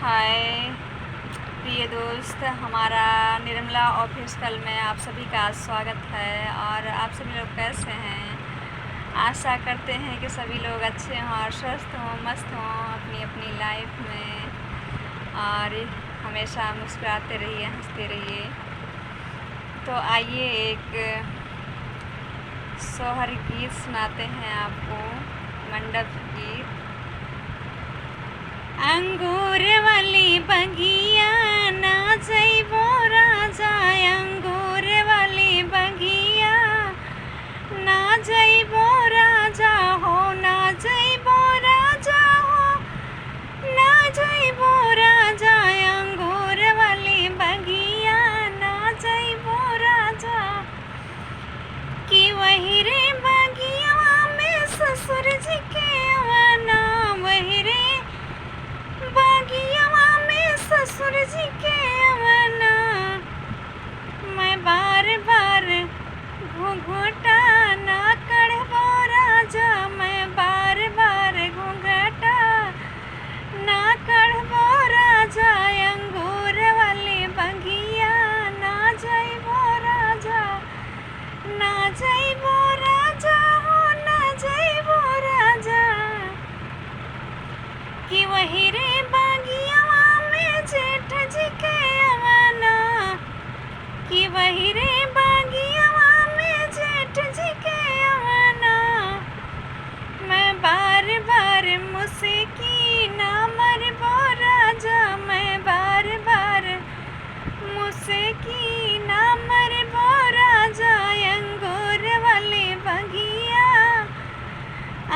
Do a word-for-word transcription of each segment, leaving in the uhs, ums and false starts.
हाय प्रिय दोस्त, हमारा निर्मला ऑफिशियल में आप सभी का स्वागत है। और आप सभी लोग कैसे हैं? आशा करते हैं कि सभी लोग अच्छे हों और स्वस्थ हों, मस्त हों अपनी अपनी लाइफ में, और हमेशा मुस्कुराते रहिए, हंसते रहिए। तो आइए, एक सोहर गीत सुनाते हैं आपको, मंडप गीत। अंगूर वाली बगिया ना जइबो राजा, अंगूर वाली बगिया ना जइबो राजा हो, ना जइबो राजा हो, ना जइबो राजा, अंगूर वाली बगिया ना जइबो राजा। कि वही रे बगिया में ससुर जी के अवना, वही रे बगिया में ससुर जी के अवना। मैं बार बार घुघुटा ना कढ़बो राजा, मैं बार बार घुघुटा ना कढ़बो राजा, अंगूर वाली बगिया ना जइबो राजा, ना जइबो राजा हो, ना जइबो राजा। कि वही रे बगिया में जेठ जी के अवना, कि वही रे बगिया में जेठ जी के अवना। मैं बार बार मुस्की ना मरबो राजा, मैं बार बार मुस्की ना मरबो राजा, अंगूर वाली बगिया,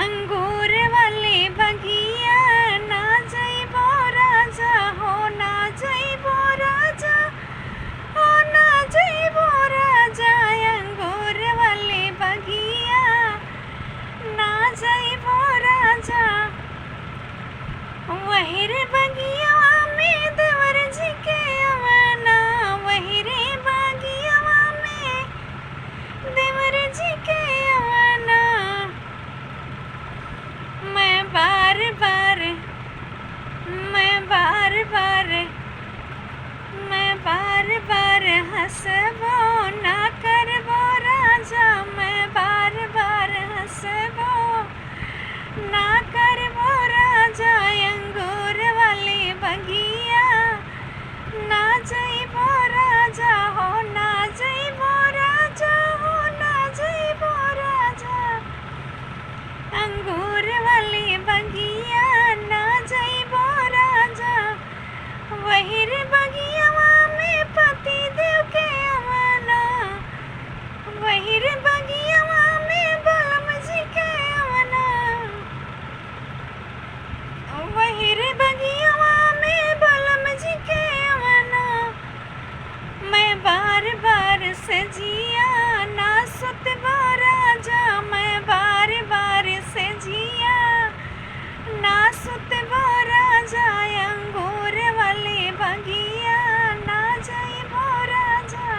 अंगूर वाली बगिया ना जइबो राजा हो, ना जइबो राजा हो, ना जइबो राजा, अंगूर वाली बगिया ना जइबो राजा। वही रे बगिया में देवर जी के अवना, वही रे बगिया में देवर जी के अवना। मैं बार बार, मैं बार बार, मैं बार बार हंसबो ना करबो राजा, मैं बार बार हंसबो ना करबो राजा, अंगूर वाली बगिया ना जइबो राजा हो, ना जइबो राजा हो, ना जइबो राजा। अंगूर वाली बगिया ना जइबो राजा, वही रे बगियवा में पति देव के अवना, वही रे बगियवा में बलम जी के अवना, वही रे बगियवा में बलम जी के अवना। मैं बार बार से जिया ना सुतबो राजा, मैं बार बार से जिया ना सुतबो राजा, अंगूर वाली बगिया ना जइबो राजा।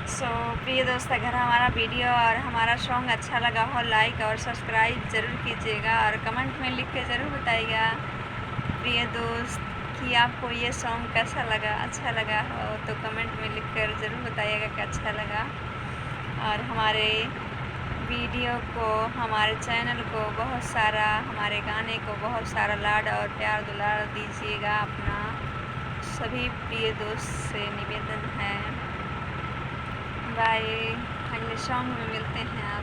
सो प्रिय दोस्त, अगर हमारा वीडियो और हमारा सॉन्ग अच्छा लगा हो, लाइक और सब्सक्राइब जरूर कीजिएगा और कमेंट में लिख के जरूर बताइएगा प्रिय दोस्त कि आपको ये सॉन्ग कैसा लगा। अच्छा लगा हो तो कमेंट में लिख कर जरूर बताइएगा कि अच्छा लगा। और हमारे वीडियो को, हमारे चैनल को बहुत सारा, हमारे गाने को बहुत सारा लाड और प्यार दुलार दीजिएगा। अपना सभी प्रिय दोस्त से निवेदन है। बाय, अगले सॉन्ग में मिलते हैं।